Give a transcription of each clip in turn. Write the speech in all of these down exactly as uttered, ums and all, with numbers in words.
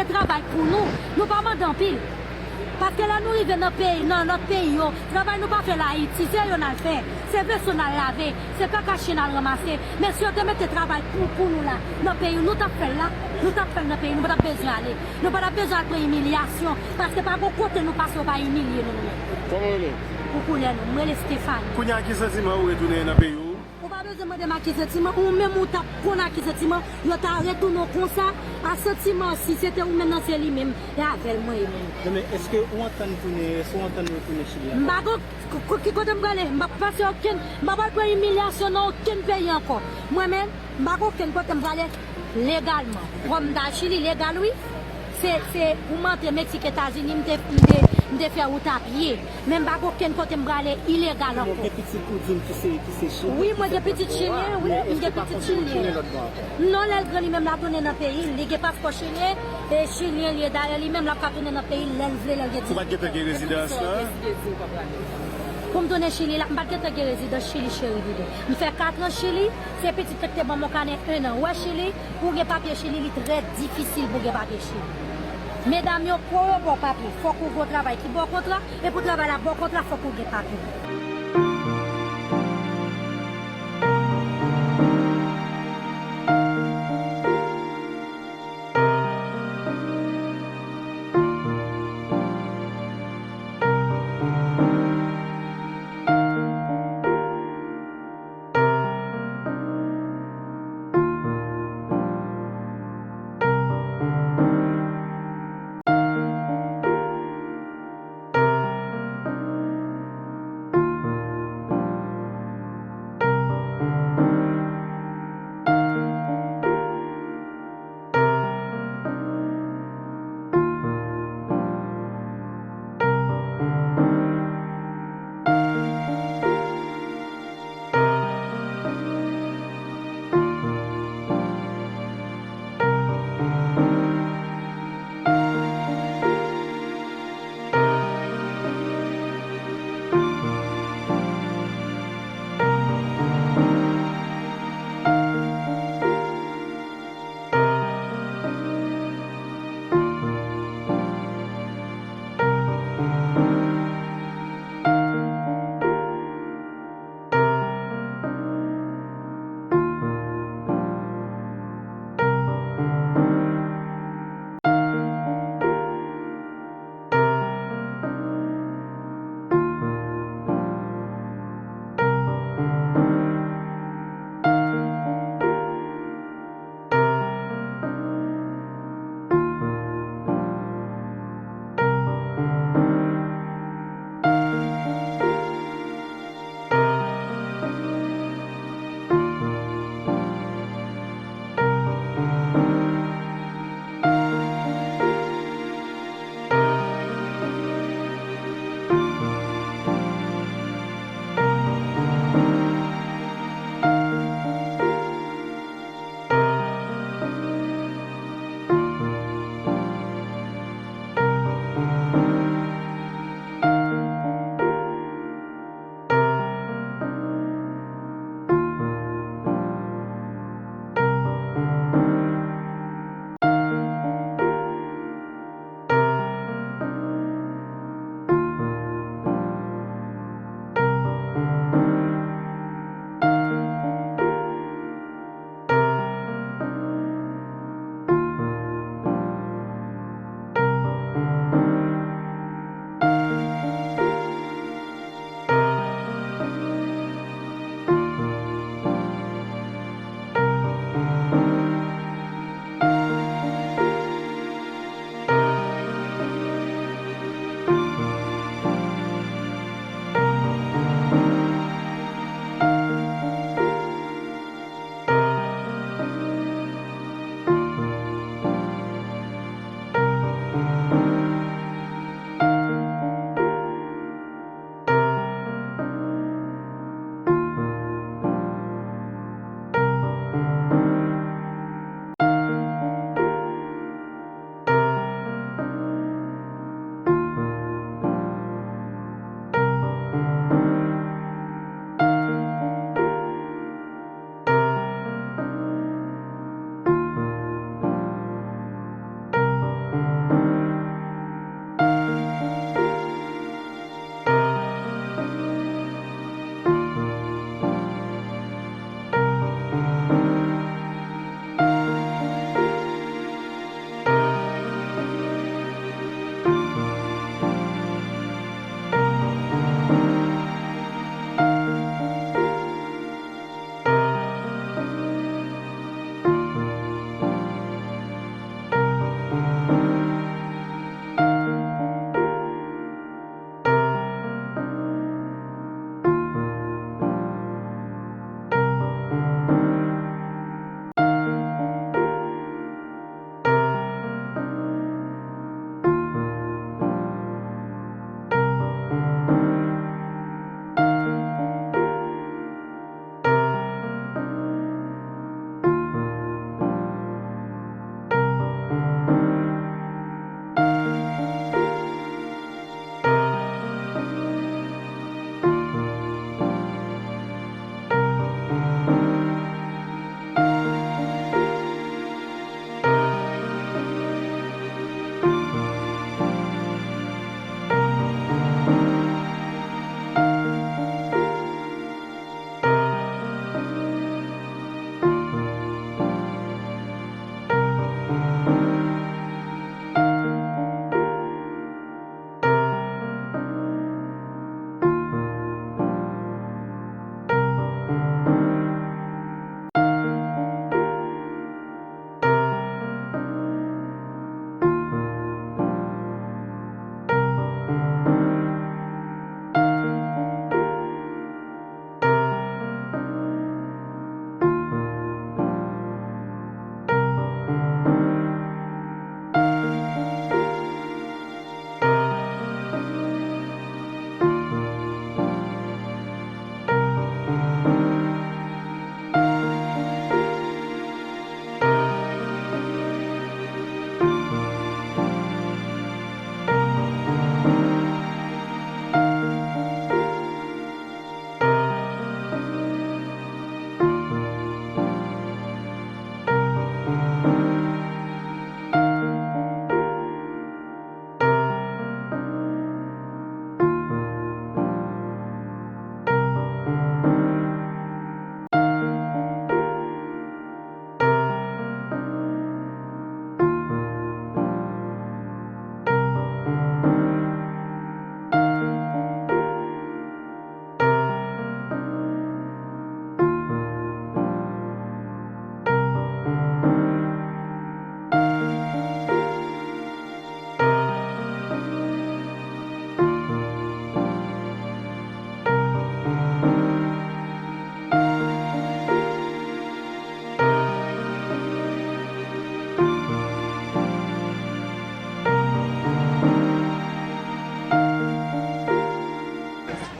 Travay pou nou, nou pa mande anpil. Paske lè nou rive nan peyi, nan lòt peyi yo, travay nou pa fè la Ayiti, se yo n al fè, se veso n al lave, se kaka chen n al ranmase. Men si yo te mete travay pou, pou nou la, nan peyi nou, nou t ap fè l la, nou t ap fè l nan peyi nou, nou pa t ap bezwen ale. Nou pa t ap bezwen al pran imilyasyon, paske pa gon kote nou pase yo pa imilye nou, nou menm. Kòman w rele? Pou koulè nou, mwen rele Stephanie. Kounye a ki santiman ou retounen nan peyi w? Ou pa bezwen mande m a ki santiman, ou menm ou t ap konn a ki santiman yo ta retounen w konsa, a santiman si se te ou menm nan se li menm, e avè l mwen ye menm. Non, men èske ou antann tounen, èske ou antann retounen Chili ankò? M pa gon k-, k-, ki kote m prale, m p ap pase okenn, m pa pral pran imilyasyon nan okenn peyi ankò. Mwen menm, m pa gon okenn kote m prale legalman. Kòm m ta Chili legal wi, se, se pou m antre Meksik Etazini, m te, m te, m te fè wout a pye. Men m pa gen okenn kote m prale ilegal ankò. Ou gen pitit ou di m ki se, ki se chilyen. Wi, mwen gen pitit chilyen, wi, m gen pitit chilyen. Non, lè l gran li menm l ap tounen nan peyi l, li gen paspò chilyen, e chilyen li ye. Dayè li menm l ap ka tounen nan peyi l lè l vle, lè l gen diziwit an. Ou pa t gentan gen rezidans lan? Pou m tounen Chili la, m pa t gentan gen rezidans Chili cheri Didon. M fè katran Chili, se pitit mwen ki te ban m yon kanè en an. Ou wè Chili, pou w gen papye Chili, li trè difisil pou w gen papye Chili. Medam yo, pou yo ba w papye, fòk ou gen yon travay ki ba w kontra, e pou travay la ba w kontra, fòk ou gen papye.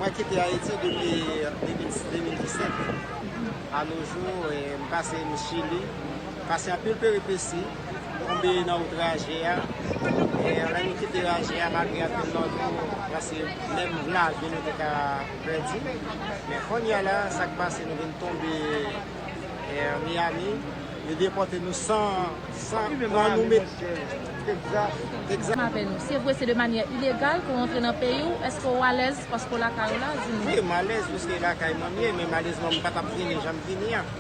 Mwen kite Ayiti depi de mil, de mil disèt. A nos jours, eh, m pase m Chili, pase anpil peripesi, tonbe nan Outraje a. Eh, lè nou kite Raje a, malgre anpil nan nou, pase menm lavi nou te ka pèdi. Men kounye a la, sa k pase, nou vin tonbe eh, Miami, yo depòte nou san, san pran nou met Texas. Texas. Avè nou. Se vre se de manyè ilegal pou w antre nan peyi w, èske w alèz paske w lakay ou la? Di nou. Wi, m alèz paske lakay mwen m ye, men malezman m pa t ap vini jan m vini an.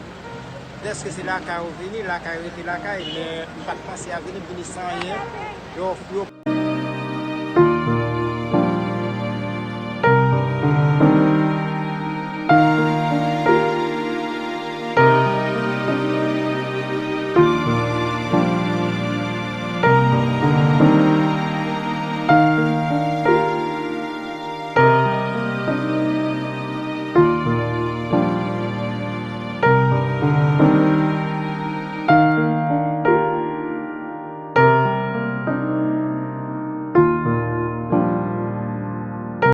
Dèske se lakay ou vini, lakay rete lakay, men m pa t panse a vini, m vini san anyen. Yo, yo